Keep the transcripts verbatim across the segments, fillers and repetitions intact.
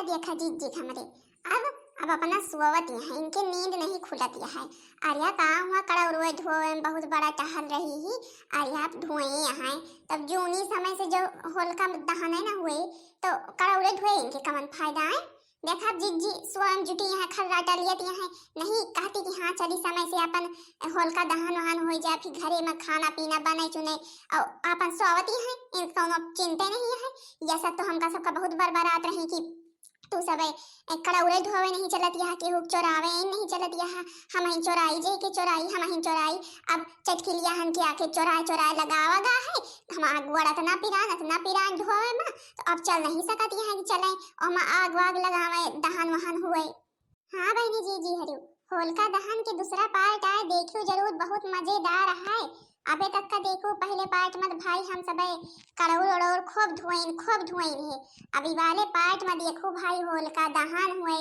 देखा जिज्जी हमरे, अब अब अपना सोवत यहाँ, इनके नींद नहीं खुलत यहाँ। अरे का हुआ, कड़ौरुआ धोवे में बहुत बड़ा टहल रही ही। अरे आप धोए यहाँ, तब जूनी समय से जो होलिका दहन है ना हुए, तो कड़ौरे धोए इनके कमन फायदा है। देखा जिज्जी सोवम जुटी यहाँ, खर्रा डालियत यहाँ, नहीं कहती कि हाँ चली समय से अपन होलिका दहन वहन हो जाए, फिर घरे में खाना पीना बने चुने और अपन सोवत यहाँ, इनका कौनो चिंते नहीं है। यह सब तो हमका सबका बहुत बरबरात रही कि तू सब ए, कड़ौरे धोवे नहीं चलत यहाँ, केहू के चोरावे नहीं चलत यहाँ, हम ही चोराई जे के चोराई, हम ही चोराई। अब चटकिलिया हन के आके चोराए चोराए लगावा गा है, हम आग वड़ा इतना पिरान इतना पिरान धोवे में, तो अब चल नहीं सकत यहाँ कि चले और हम आग वाग लगावे दहन वहन हुए। हाँ बहनी जिज्जी हरियो, होलिका दहन के दूसरा पार्ट आए देखियो जरूर, बहुत मजेदार है। अबे तक का देखो पहले पार्ट में तो भाई हम सबे कड़ौर उड़ौर खूब धुआइन खूब धुआइन है। अभी वाले पार्ट में देखो भाई होलिका दहन हुए,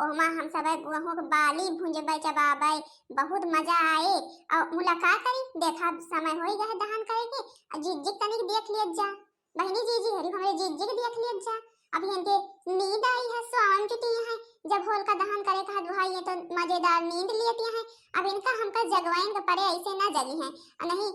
ओमा हम सबे गेहूं के बाली भुंजबे चबाबे, बहुत मजा आए। और मुलाकात करी, देखा समय हो गया है दहन करे के, और जिज्जी तनिक देख लिया जा। बहनी जिज्जी हरी हमरे जिज्जी के देख लियत जा। अभी इनके नींद आई है, स्वावन चुकी है। जब होलिका दहन करे कहा दुहाई है तो मजेदार नींद लियत है। अब इनका हमका जगवाइन के पड़े, ऐसे ना जगी है। और नहीं,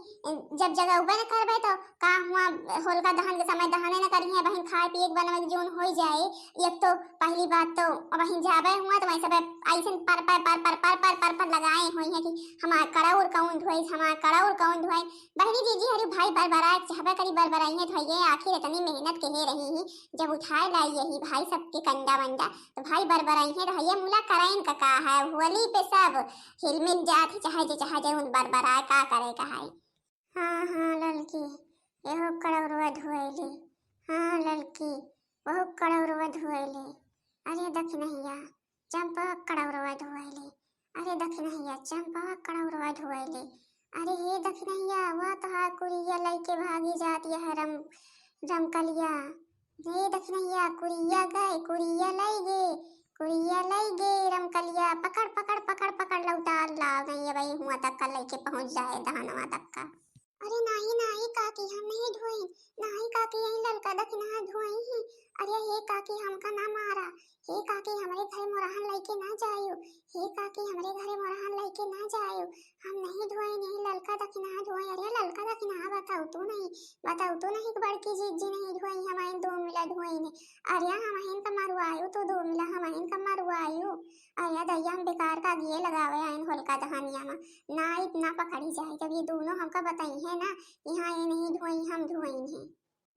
जब जगउबे न करबे तो का हुआ, होलिका दहन के समय दहने न करी है, बहन खाए पिए के बनवे के जून हो जाए। एक तो पहली बात तो वहीं जाबे हुआ तो वहीं सब ऐसे पर पर पर पर पर पर पर पर लगाए हुई है कि हमार कड़ौर कौन धोई, हमार कड़ौर कौन धोई। बहनी जिज्जी हरी भाई बरबराए चाहबे करी, बरबराइए तो ये आखिर इतनी मेहनत के हे रही ही, जब उठाए लाई यही भाई सबके कंडा वंडा, तो भाई बरबराइए तो ये मुला कराइन का का है, होली पे सब हिलमिल जात ही, चाहे जे चाहे जे उन बरबराए का करे का है। हाँ हाँ ललकी, एहो कड़ौरवा धोएले। हाँ ललकी, बहु कड़ौरवा धोएले। अरे दखिनहिया, चंपा कड़ौरवा धोएले। अरे दखिनहिया, चंपा कड़ौरवा धोएले। अरे हे दखिनहिया, वह तोहार कुरिया लइके भागी जात यह रम रमकलिया। हे दखिनहिया, कुरिया गए, कुरिया लई गे, कुरिया लई गे रमकलिया। पकड़ पकड़ पकड़ पकड़ लौटा लाओ, नहीं अब हुआ तक का लइके पहुँच जाए दहनवा तक का। अरे नाई नाई काकी, हम नहीं धोई, नाई काकी, यही ललका दखिनहा धोई ही। अरे हे काकी, हमका ना मारा, हे काकी, हमरे घरे मोरहन लइके ना जायो, हे काकी, हमरे घरे मोरहन लइके ना जायो, हम नहीं धोई, नहीं ललका दखिनहा धोई। अरे ललका दखिनहा बताओ तू नहीं, बताओ तू नहीं कि बड़की जिज्जी नहीं धोई, हमाइन दो मिला धोई ने। अरे हमहिन का मरवायो तू दो मिला, हमहिन का मरवायो। अरे दैया, हम बेकार का दिए लगावे आइन होलिका दहनिया में, ना इतना पकड़ी जाए, जब ये दोनों हमका बताई है ना कि हाँ ये नहीं धोई, हम धोई है।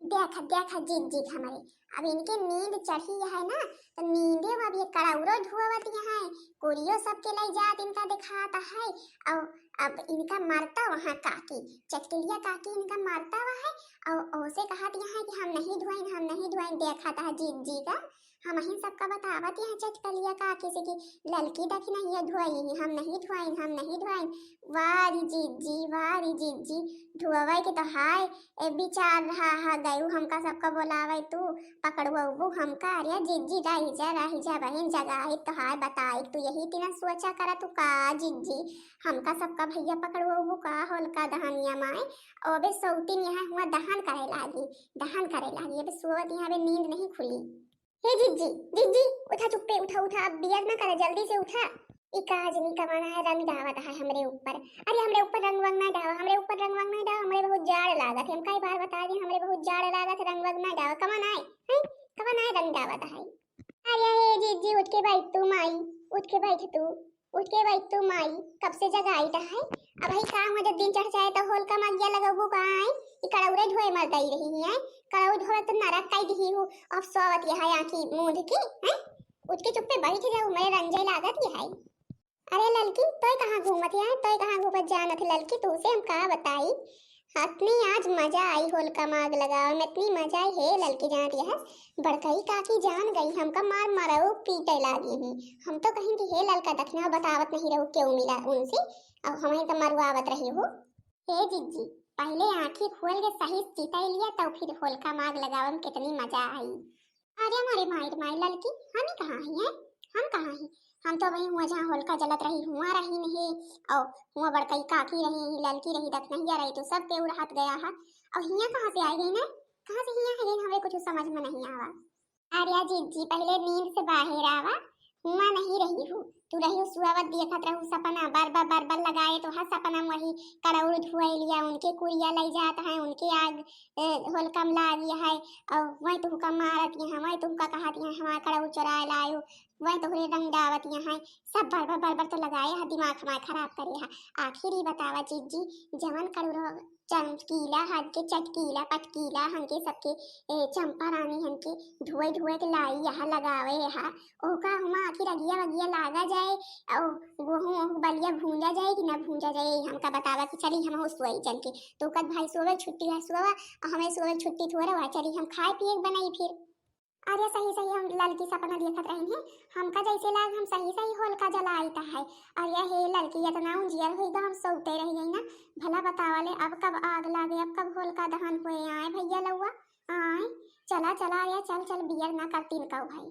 देखा देखा जिज्जी हमरे, अब इनके नींद चढ़ी है ना, तो नींदे में अब ये कड़ौरो धुआवत है, कुरियो सबके लई जात इनका दिखात है। और अब इनका मरता वहाँ काकी, चटकिलिया काकी इनका मरता वहाँ है। और ओसे कहत यहाँ कि हम नहीं धोइन, हम नहीं धोइन। देखा था जिज्जी का, हम ही सबका बतावत यहाँ चटकलिया काकी से कि ललकी दखिनहिया धोई, हम नहीं धोइन, हम नहीं धोइन। वाह रे जिज्जी, वाह रे जिज्जी, धुआवे के तो हाय ए विचार रहा हा गयू, हमका सबका बोलावे तू, पकड़वबू हमका। अरे जिज्जी रही जा, रही जा बहिन, जगाई तो हाय बताई तू, यही तिना सोचा करा तू का जिज्जी, हमका सबका भैया पकड़वबू का होलिका दहनिया माए। अबे सौतीन यहाँ हुआ दहन करे लागी, दहन करे लागी, अबे सोवत यहाँ अबे नींद नहीं खुली। हे जिज्जी, जिज्जी, उठा चुप्पे, उठा, उठा, अब बियर ना करे, जल्दी से उठा। ई का जनी कवन है रंग डावत है हमरे ऊपर। अरे हमरे ऊपर रंग वंग ना डावा, हमरे ऊपर रंग वंग ना डावा, हमरे बहुत जाड़ लागत है। हम कई बार बता दी हमरे बहुत जाड़ लागत है, रंग वंग ना डावा। कवन आए? हैं? कवन आए रंग डावत है? अरे हे जिज्जी उठ के बैठ तू माई, उठ के बैठ तू। उठ के बैठ तू माई, कब से जगाई त है? अब ही का हुआ, जब दिन चढ़ जाए तो होलिका में अगिया लगबू का आई? ई कड़ौरे धोए मर दई रही है, कड़ौरे धोए तो नरक कई दिही हूँ। अब सोवत यह है आँखी मूंद के, हैं? उठ के चुप्पे बैठ जाऊ, मेरे रंजे लागत यह है। अरे ललकी, तोय कहाँ घूमत है? तोय कहाँ घूमत जानत है ललकी? तू से हम का बताई, इतनी आज मजा आई होलिका में आग लगावे में, इतनी मजा आई। हे ललकी जानत यह बड़कई काकी जान गई, हमका मार मरऊ पीटे लागी ही। हम तो कहीं कि हे ललका दखिनहा बतावत नहीं रहू क्यों मिला उनसे, अब हम ही तो मरुआवत रही हो। हे जिज्जी, पहले आँखी खोल के सही चिताई लिया, तब फिर होलिका में आग लगावे में कितनी मजा आई। अरे मोरे माई रे माई ललकी, हम ही कहाँ ही हैं? हम कहाँ ही? हम तो वही हुआ जहाँ होलिका जलत रही, हुआ रही नहीं, और हुआ बड़कई काकी रही, ललकी रही, दखिनहिया रही, तो सब केहू रहत गया है। और हियाँ कहाँ से आई गई ना? कहाँ से हियाँ है गई? हमें कुछ समझ में नहीं आवा। अरे जिज्जी, पहिले नींद से बाहेर आवा, हुआँ नहीं रही हू, तू रही हू सुआवत देखत रहू सपना, बरबर बरबर लगाए तो हर सपना में वही कड़ौर धुआई लिया, उनके कुरिया लई जात है, उनके आग ए, होलकम लागी है, और वही तुहका मारत यहाँ, वही तुहका कहत यहाँ हमार कड़ौर चुराए लायो, वही तोहरे रंग डावत यहाँ, सब बरबर बरबर तो लगाए है, दिमाग हमार खराब करे है। आखिर ही बतावा जिज्जी, जवन कड़ौर चमकीला, हद के चटकीला, पटकीला, हमके सबके, ए, चंपा रानी हमके धुए धुए के लाई यहाँ लगावे यहाँ, ओका हुआँ आखिर अगिया वगिया लागा जाए, और गोहूँ ओहू बलिया भूंजा जाए कि ना भूंजा जाए, हमका बतावा कि चली हम हो सोई चल के। तो कद भाई सोवे छुट्टी है सोवा, और हमें सोवे छुट्टी थोड़ा हुआ, चली हम खाए पिए के बनाई फिर। अरे सही सही हम ललकी सपना देखत रही हैं, हमका जैसे लाग हम सही सही होलका जलाइत है। अरे हे ललकी इतना उजियर हुई तो हम सोते रह गई ना, भला बतावा ले अब कब आग लागे, अब कब होलका दहन हुए आए भैया लौआ, आए, चला चला, अरे चल चल बियर ना कर तीन का भाई।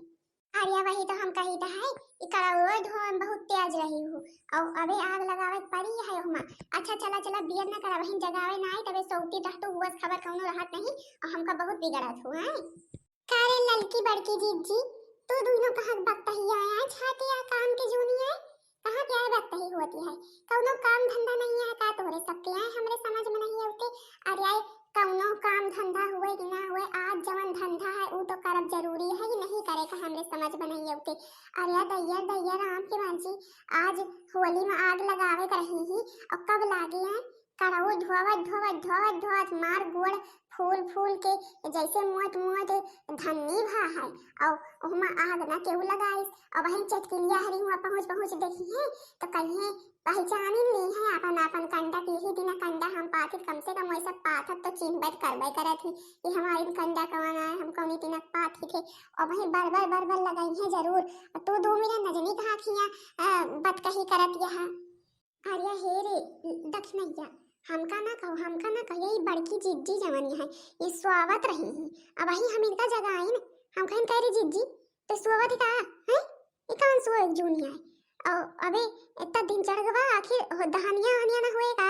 अरे वही तो हम कही तो है, ई कड़ौर धुआं में बहुत तेज रही हूँ, और अबे आग लगावे के पड़ी है हुमा। अच्छा चला चला बियर ना करा, वहीं जगावे ना आई, तबे सोती रह तो हुआ खबर कौनो रहत नहीं, और हमका बहुत बिगड़त हुआ है। का रे ललकी बड़की जिज्जी, तू दोनों कहाँ बकतही आया है, छाती या काम के जूनी है, कहाँ के आए बकतही होती है, कौनो काम धंधा नहीं है का तोहरे सबके आए, हमरे समझ में नहीं होते। अरे आए कौनो काम धंधा हुए कि ना हुए, आज जवन धंधा है ऊ तो करब जरूरी है, कि नहीं करे का हमरे समझ में नहीं होते। अरे दैया दैया राम के मांझी, आज होली में आग लगावे के रही ही, और कब लागे है, कड़ौर धोवत धोवत धोवत धोवत मार गोड़ फूल फूल के जैसे मोट मोट धन्नी भा है, और ओहमा आग ना केहू लगाइस। और वहीं चटकिलिया हरी हुआ पहुँच पहुँच देखी है तो कहिए पहचानी ली है अपन अपन कंडा, कि यही दिन कंडा हम पाथित, कम से कम वैसे पाथत तो चिन्हबे करबे करत ही कि हमारी कंडा कौन आए, हम कौनी तिनक पाथी थे। और वहीं बरबर बरबर लगाई है जरूर। तू दो मिनट नजनी कहा खिया बतकही करत यह। अरे हे रे दखिनैया, हमका ना कहो, हमका ना कहो, ये बड़की जिज्जी जवन है, ये सोवत रही है। अब वही हम इनका जगाइन, हम कहिन कह रे जिज्जी, तो सोवत ही का है? ये कौन सोए जूनी है? और अबे इतना दिन चढ़ गवा, आखिर हो दहनिया वहनिया ना हुए का?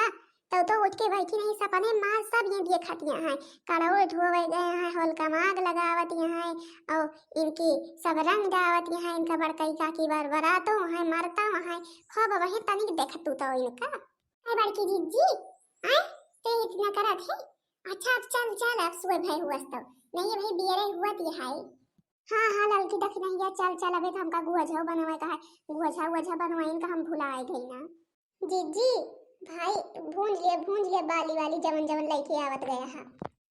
तो तो उठ के बैठी नहीं, सपने मार सब ये देखत यहाँ है, कड़ौर धोवे गए हैं, होलका माग लगावत यहाँ है, और इनके सब रंग डावत यहाँ, इनका बड़कई काकी बरबरातो हैं, मरता हैं, खूब वही तनिक देखत तू तो इनका। ए बड़की जिज्जी, आय, ते इतना करत है? अच्छा, अब चल, चल, अब सुबह भय हुअस तो। नहीं, अभी बियरे हुआ दिया है। हाँ, हाँ, ललकी दखिनैया, चल, चल, अबे तो हमका गुअझा बनवाए का है। गुअझा, गुअझा बनवाए इनका हम भुलाए गई ना। जिज्जी, भाई, भूंज लिया, भूंज लिया बाली वाली जवन, जवन लइके आवत गया है।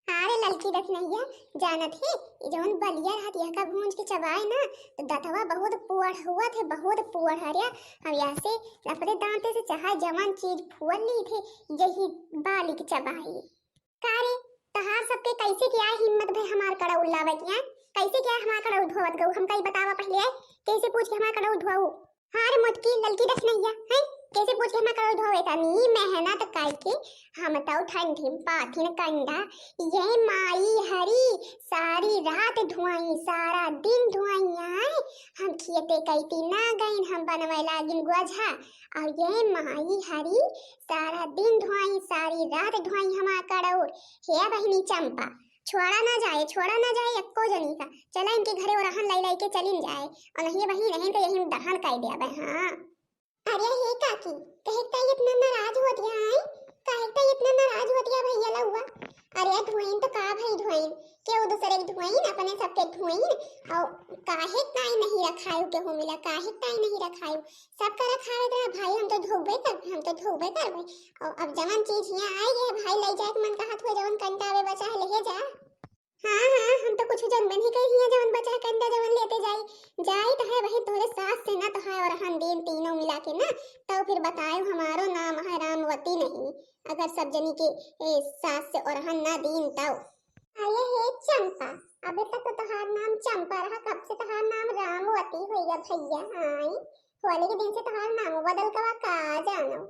हाँ रे ललकी दखिनैया, जानत है, ई जवन बलिया रहत यहका भूंज के चबाए ना, तो दतवा बहुत पुअर हुआ थे, बहुत पुअर हरिया। हम यहाँ से अपने दांते से चाहे जवन चीज फुअल ली थे, यही बाली के चबाई। का रे, तहार सबके कैसे क्या हिम्मत भे हमार कड़ौर लावे के, हैं? कैसे क्या हमार कड़ौर धोवत गऊ? हमका ई बतावा पहिले, कैसे पूछ के हमार कड़ौर धोऊ? हाँ रे मोटकी, ललकी दखिनैया, हैं? कैसे पूछ के हमार कड़ौर धोवे? तनी मेहनत करके हम तो ठंडी में पाथिन कंडा, ये माई हरी, सारी रात धुआई, सारा दिन धुआई, आए हम खेते कैती ना गइन, हम बनवे लागिन गोझा। और ये माई हरी, सारा दिन धुआई, सारी रात धुआई हमार कड़ौर। हे बहिनी चंपा, छोड़ा ना जाए, छोड़ा ना जाए एक्को जनी का। चला इनके घरे ओरहन लाई लाई के चलिन जाए। और नहीं बहिन, नहीं तो यही दहन कर दे अबे। हाँ। अरे हे काकी, कहे का इतना नाराज होत है, काहे का इतना नाराज होत है भैया लउआ? अरे धुआइन तो का भाई धुआइन, केहू दूसरे के धुआइन, अपने सबके धुआइन। और काहे ताई नहीं रखायु केहू मिला, काहे ताई नहीं रखायु? सब का रखावे तो भाई, हम तो धोबे करबे, हम तो धोबे करबे। और अब जवन चीज यहाँ आई है भाई, ले जाए के मन कहत हुए, जवन कंटावे बचा है, ले जा। हाँ, हाँ, हम तो कुछ जनबे नहीं करी हियाँ, जवन बचा कंडा जवन लेते जाई, जाई तो है वही तोहरे सास से ना तो है, और हम दिन तीनों मिला के ना, तो फिर बतायो हमारो नाम है रामवती नहीं, अगर सब जनी के, ए, सास से और हम ना दीन तो। अरे हे चंपा, अबे तक तो तोहार नाम चंपा रहा, कब से तोहार नाम रामवती होइगा भैया? आई, होली के दिन से तोहार नाम बदल गवा का जानो।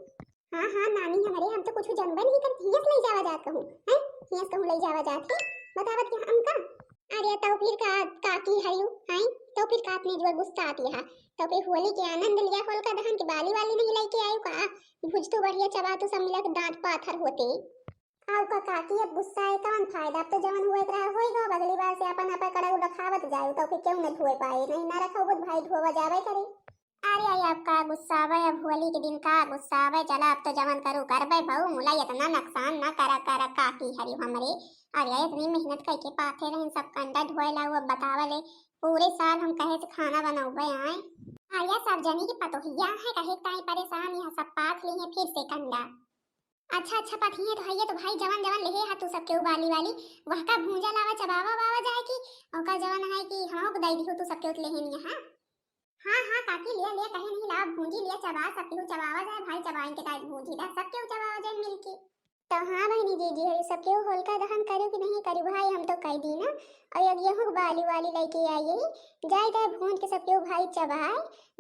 हाँ, हाँ, नानी हमरे, हम तो कुछ जनबे नहीं करत, हियस ले जावा जात कहूँ, हैं? हियस कहूँ ले जावा जात है, बतावत के हमका? अरे, तो फिर का, काकी हरियो, हैं? तो फिर का अपने जुआ गुस्सा आती है? तो फिर होली के आनंद लिया, होलिका दहन के बाली वाली नहीं लेके आयु का? भुज तो बढ़िया चबा तो सब मिला के दांत पाथर होते। आओ का काकी, अब गुस्सा है कौन फायदा, अब तो जवन हुए के रहा होई गो, अब अगली बार से अपन अपन कड़ाऊ रखावत जाए, तो फिर क्यों न धोए पाए, नहीं ना रखा तो भाई धोवा जावे करे। अरे आई, अब का गुस्सावे, अब होली के दिन का गुस्सावे, चला अब तो जवन करू करबे बहू, मुला इतना नुकसान ना करा करा काकी हरी हमरे। अरे आई, इतनी मेहनत करके पाथे रहन सब कंडा धोए ला, वो बतावले पूरे साल हम कहे से खाना बनौबे आए। अरे सब जनी की पतोहिया है कहे ताई परेशान, यह सब पाथ ली है फिर से कंडा। अच्छा अच्छा पथिये तो हइये तो भाई, जवन जवन लेहे हा तू सबके उ बाली वाली, वहका भूंजा लावा चबावा बावा जाए की, ओका जवन है कि हमहू को दई दिहो तू सबके उत लेहे निया, हाँ? हाँ हाँ काकी, लिया लिया, कहे नहीं लावा भूंजी, लिया चबा, सबके उ चबावा जाए भाई, चबाइन के ताई भूंजी दा, सबके उ चबावा जाए मिलके। तो हाँ बहिनी जीजी हरी, सबके उ होलिका दहन करू कि नहीं करू भाई, हम तो कई दी ना, और अब यहू बाली वाली लेके आई यही, जाए जाए भूंज के सबके उ भाई चबाए,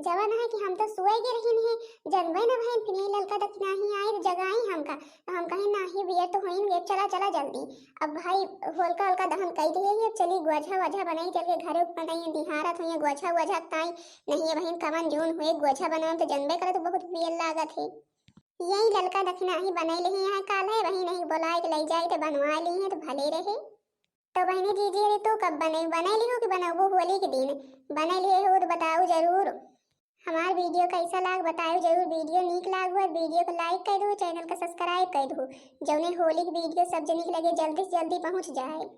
जवन है कि हम तो सोए गे रहिन है, जगबे न भइन, फिर यही ललका दखिनाही आए तो जगाई हमका। तो हम कहे नाही बियर तो होइन गे, चला चला जल्दी। अब भाई होलिका होलिका दहन कई दिए ही, अब चली गोझा वोझा बनाई, चल के घरे बनाई, निहारत हुई गोझा वोझा ताई। नहीं बहिन, कवन जून हुए गोझा बनावे तो जनबे करे तो बहुत बियर लागत है। यही ललका दखिनाही बनाई लेही यहाँ काल है, वही नहीं बोलाए के ले जाए तो बनवा ली है तो भले रहे। तो बहिनी जीजी हरी तू कब बने, बने लिहो कि बनबो होली के दिन? बने लिहे हो तो बताओ जरूर। हमार वीडियो कैसा लाग बताओ जरूर। वीडियो नीक लाग हुआ वीडियो को लाइक कर दो, चैनल का सब्सक्राइब कर दो, जौने होली की वीडियो सब जनी के लगे जल्दी से जल्दी पहुँच जाए।